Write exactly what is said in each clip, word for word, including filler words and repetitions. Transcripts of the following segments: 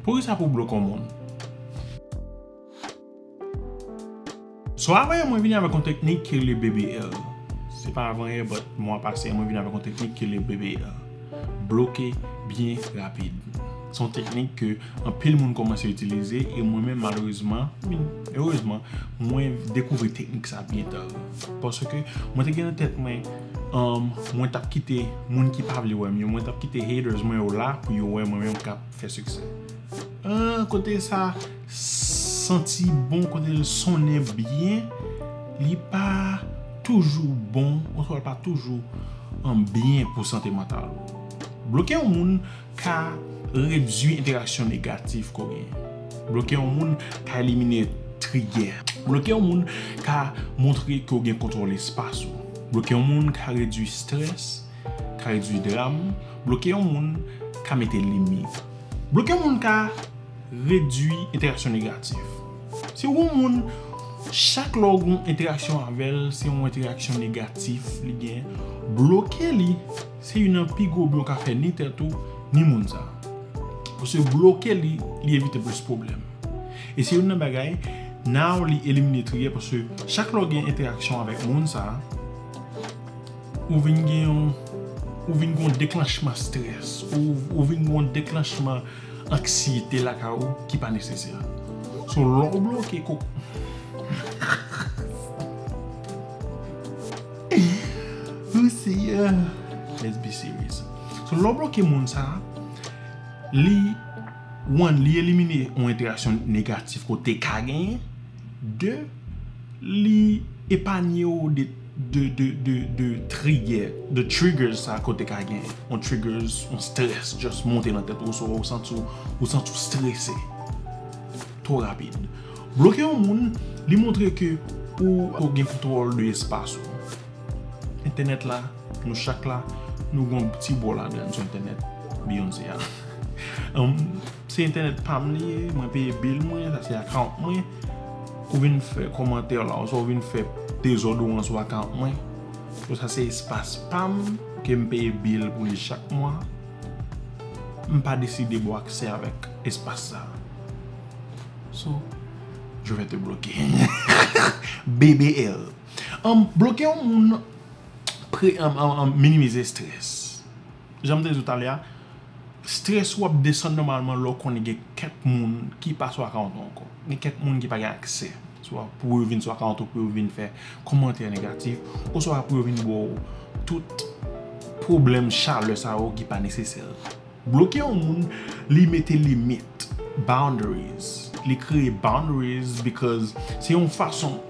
Poukisa pou w bloke yon moun? So, avan yè, mwen vini avèk yon teknik ki rele B B L. Se pa avan yè, but mwa pase, mwen vini avèk yon teknik ki rele B B L. Bloke byen rapid. Se yon teknik ke anpil moun kòmanse itilize, e mwen menm, malerezman, min, erezman, mwen dekouvri teknik sa byen ta. Paske mwen te gen nan tèt mwen, um, mwen t ap kite moun ki pa vle wè m yo, mwen t ap kite haters mwen yo la pou yo wè mwen menm k ap fè siksè. Ah, kote sa santi bon, kote l sonnen byen, li pa toujou bon, oswa l pa toujou, um, byen pou sante mantal ou. Bloke yon moun ka redui entèraksyon negatif ke w genyen. Bloke yon moun ka elimine trigè. Bloke yon moun ka montre ke w gen kontwòl espas ou. Bloke yon moun ka redui strès, ka redui dram. Bloke yon moun ka mete limit. Bloke yon moun ka redui entèraksyon negatif. Si w yon moun, chak lè w gen yon entèraksyon avè l, se yon entèraksyon negatif li gen, bloke li, se youn nan pi gwo byen w ka fè ni tèt ou, ni moun sa. Paske bloke li, li evite plis pwoblèm. E se youn nan bagay, now li elimine trigè, paske chak lè w gen entèraksyon avèk moun sa, ou vin gen yon, ou vin gen yon deklanchman strès, ou, ou vin gen yon deklanchman anksiyete lakay ou ki pa nesesè. So, lè w bloke kòk. Oh, Seyè. Let's be serious. So, lè w bloke moun sa, li, one, li elimine yon entèraksyon negatif ke w te ka genyen. De, li epanye w de, de, de, de, de trigger, de triggers sa ke w te ka gen. Yon triggers, yon strès, just monte nan tèt ou, oswa ou santi w, ou santi w strese. Twò rapid. Bloke yon moun, li montre ke ou, ou gen kontwòl de espas ou. Entènèt la, nou chak la, nou gen yon ti bò ladann sou entènèt Beyoncé a. Um, se entènèt pa m li ye, mwen peye bill mwen, sa se account mwen. Ou vin fè kòmantè la, oswa ou vin fè dezòd ou an sou account mwen. So, sa se espas pa m, ke m peye bill pou li chak mwa. M pa deside ba w aksè avèk espas sa. So, je vais te bloquer. B B L. Um, bloke yon moun pre, um, um, um, minimize strès. Jan m te di w talè a, strès ou ap desann nòmalman lè w konnen gen kèk moun ki pa sou account ou ankò. Gen kèk moun ki pa gen aksè. Swa pou yo vin sou account ou, pou yo vin fè kòmantè negatif, oswa pou yo vin ba w tout pwoblèm chalè sa yo ki pa nesesè. Bloke yon moun, li mete limit, boundaries. Li kreye boundaries because se yon fason,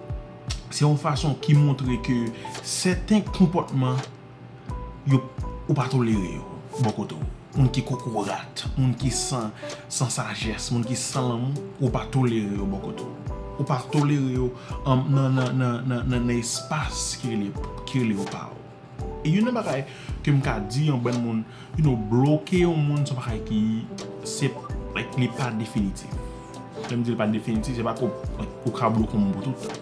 se yon fason ki montre ke sèten konpòtman yo, ou pa tolere yo bò kote w. Moun ki kokorat, moun ki san, san sajès, moun ki san lanmou, ou pa tolere yo bò kote w. Ou pa tolere yo, um, nan, nan, nan, nan, nan, nan espas ki rele, ki rele yo pa w. E youn nan bagay ke m ka di yon bann moun, you know, bloke yon moun se yon bagay ki, se, like, li pa definitif. Lè m di li pa definitif, se pa ke w, like, ou ka bloke yon moun pou tout tan.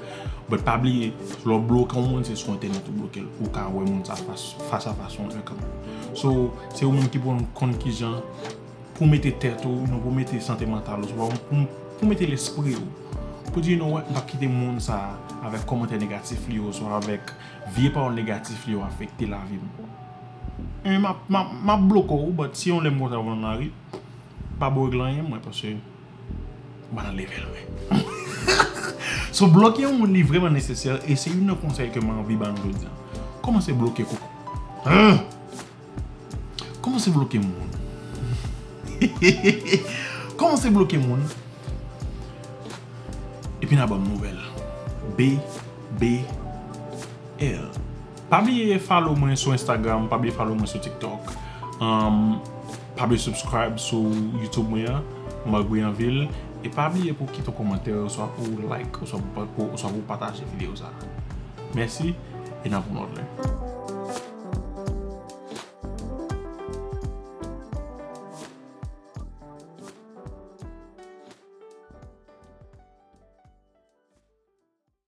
But pa bliye, lè w bloke yon moun, se sou entènèt ou bloke l. Ou ka wè moun sa fas, fas a fas yon lè kanmenm. So, se ou menm ki pou konn kijan pou mete tèt ou, non, pou mete sante mantal ou, pou, pou, pou mete lespri ou. Pou di, you know what, m p ap kite moun sa a avèk kòmantè negatif li yo, oswa avèk vye pawòl negatif li yo afekte lavi m. E m ap, m ap, m ap bloke w, but si yon lè m kontre w nan lari, pa ba w règle anyen, mwen, paske m pa nan level mwen. So, bloke yon moun, li vrèman nesesè, e se youn nan konsèy ke m anvi ba nou jodi a. Kòmanse bloke kòk ou. Hein? Kòmanse bloke moun. Kòmanse bloke moun. Epi n a ban m nouvèl. B B L. Pa bliye follow mwen sou Instagram, pa bliye follow mwen sou TikTok. Um, pa bliye subscribe sou YouTube mwen an, Marc Brianville. E pa bliye pou kite yon kòmantè, oswa pou like, oswa pou, pou, oswa pou pataje videyo sa. Mèsi, e n ap wè w lòt lè.